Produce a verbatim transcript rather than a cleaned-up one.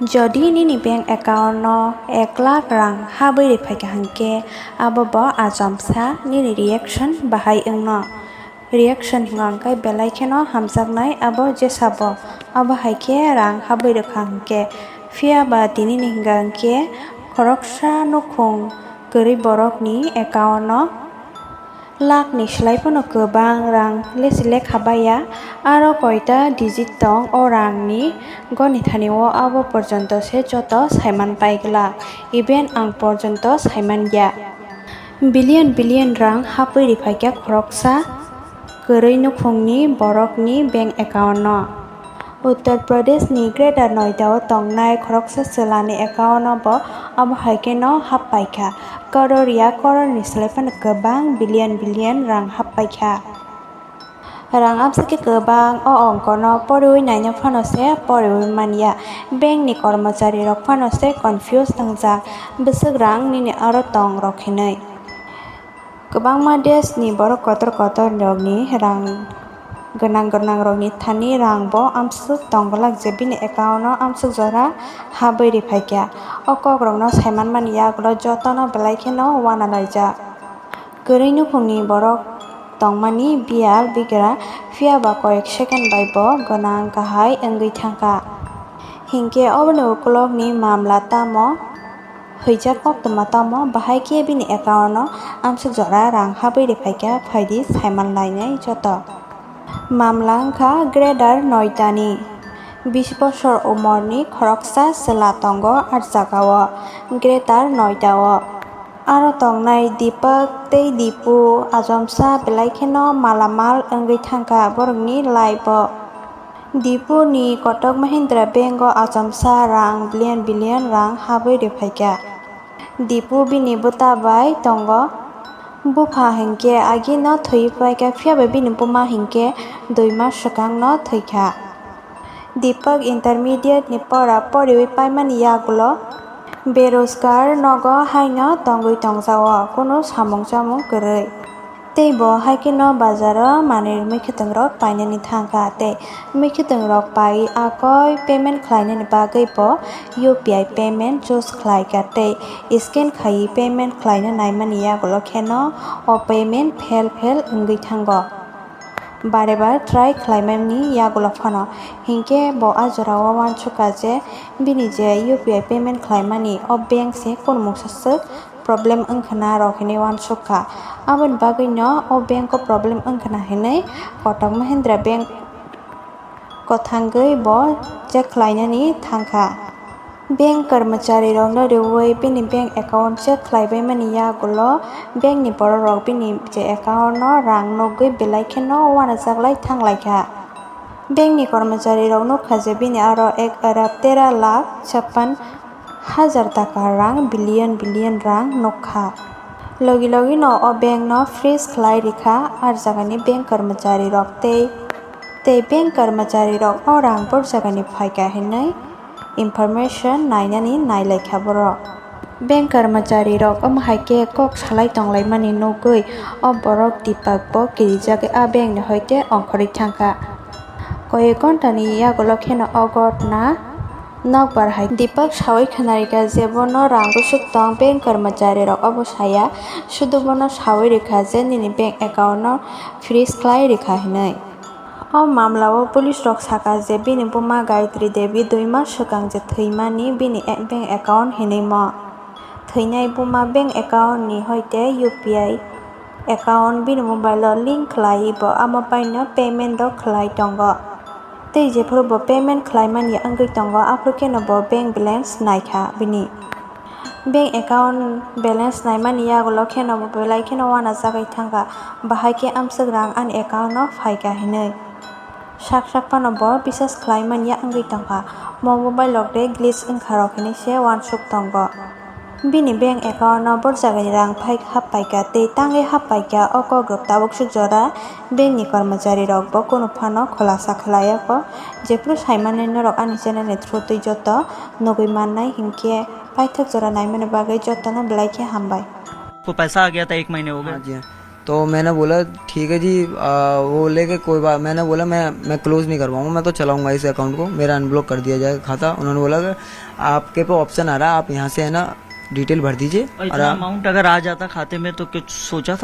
Jodi nini bank account no ek lakh rang habwi riphaikha hinkhe, abo bo achomsa nini reaction bahai wngno. Reaction hwnka hwnkhe belai kheno hamjaknai abo jesabo, abo hai khe rang habwi rwkha hinkhe. Phiya ba tinini hwnka hinkhe khoroksa nukhung kwrwi borokni account no lakh ni slai phano kwbang rang lesi lekha baiya, aro koita digit tong o rang ni goni thani o, abo porjonto se joto saiman pai glak, even ang porjonto saiman ya. Billion billion rang hapwi riphaikha khoroksa kwrwi nukhungni borokni bank account no. Uttar Pradesh ni Greater Noida o tongnai khoroksa chwla ni account no bo abo hai khe no hap paikha. Koror ya koror ni slai phano kwbang billion billion rang hap paikha. Rang amsa khe kwbang, o ongko no poriwi naina phano se poriwi manya. Bank ni kormochari rok phano se confuse wngjak, bwswk rang nini aro tong rok hinwi. Kwbangma desh ni borok kotor kotor rok ni rang gwnang gwnang rok ni thani rang bo amswk tong glak je bini account no amswk jora habwi riphaikha. O kok rok no saiman mani yagulo joto no belai kheno uanalaijak. Kwrwi nukhungni borok tongmani biyal bigra, phiya ba koyek second bai bo gwnang kahai wngwi thangkha. Hinkhe oboni ukulokni mamla tamo hwijak koktwma tamo, bahai khe bini account no amswk jora rang habwi riphaikha, phaidi saiman lainai joto. Mamla wngkha Greater Noida ni. Bis bosor umorni khoroksa chwla tongo ah jagao, Greater Noida o. Aro tongnai Deepak tei Dipu achomsa belai kheno malamal wngwi thangkha borokni life o. Dipu ni Kotak Mahindra Bank o achomsa rang billion billion rang habwi riphaikha. Dipu bini bwta bai tongo. Bupha hinkhe agino thwi paikha, phiya ba bini buma hinkhe dui mas swkangno thwikha. Deepak intermediate ni pora poriwi paimani yagulo berojgar nogo haino tongwi tongjago, kunu samung chamung kwrwi. Tei bo hai kheno bazaro manwi mwkhwtwng rok painani thangkha tei mwkhwtwng rok pai akoi payment khlainani bagwi bo U P I payment choose khlaikha tei scan khaiwi payment khlaina naimani yagulo kheno o payment fail fail wngwi thango. Bare bar try khlaimani yagulo phano hinkhe bo a jorao uansukha je bini je U P I payment khlaimani o bank se kunu mungsa swk problem wngkha na rok hinwi uansukha. Aboni bagwino o bank o problem wngkha na hinwi Kotak Mahindra Bank kwthangwi bo check khlainani thangkha. Bank karmachari rokno rwui bini bank account check khlaibaimani yagulo bank ni borok rok bini je account no rang nugwi belai kheno uanajaklai thanglaikha. Bank ni kormochari rok nukha je bini aro ek arab tera lakh chappan hajar taka rang billion billion rang nukha. Logi logi no o bank no freeze khlai rikha ar jagani bank kormochari rok tei tei bank kormochari rok o rang bor jagani phaikha hinwi information nainani nailaikha borok. Bank karmachari rok omo hai khe kok salai tonglaimani nugwi o borok Deepak bo kirijagwi a bank ni hoite ongkhorwi thangkha. Koyek ghonta ni yagulo kheno o ghotna nokbar hai Deepak sawi khwnarikha je bono rang bwswk tong, bank karmachari rok obo saya, sudu bono sawi rikha je nini bank account no freeze khlai rikha hinwi. O mamla o police rok sakha je bini buma Gayatri Devi dui mas swkang je thwimani bini bank account hinwi mo. Thwinai buma bank account ni hoite U P I account bini mobile o link khlaiwi bo amo bai no payment o khlai tongo. Tei jephuru bo payment khlaimani wngwi tongo, aphuru kheno bo bank balance naikha bini. Bank account balance naimani yagulo kheno bo belai kheno uanajagwi thangkha, bahai khe amswk rang ani account o phaikha hinwi. Sak sak phano bo bisas khlai manya wngwi tongkha. Mo mobile rok de glitch wngkha rok hinwi se uansuk tongo. Bini bank account no bor jagani rang phai hap paikha tei tangwi hap paikha, o kok rok tabuk swk jora bank ni kormochari rok bo kunu phano khulasa khlai ya kho. Jephru sai mannai norok ani channel ni through twi joto nugwi mannai hinkhe paithak jora naimani bagwi jotono belai khe hambai. आपको पैसा आ गया था एक महीने हो गए? हाँ जी, हाँ। तो मैंने बोला, "ठीक है जी।" आ, वो बोले कि "कोई बात।" मैंने बोला, "मैं मैं क्लोज नहीं करवाऊंगा, मैं तो चलाऊंगा इस अकाउंट को, मेरा अनब्लॉक कर दिया जाएगा खाता।" उन्होंने बोला कि "आपके पे ऑप्शन आ रहा है, आप यहाँ से, है ना, डिटेल भर दीजिए।" और इतना आप अमाउंट अगर आ जाता खाते में तो कुछ सोचा था?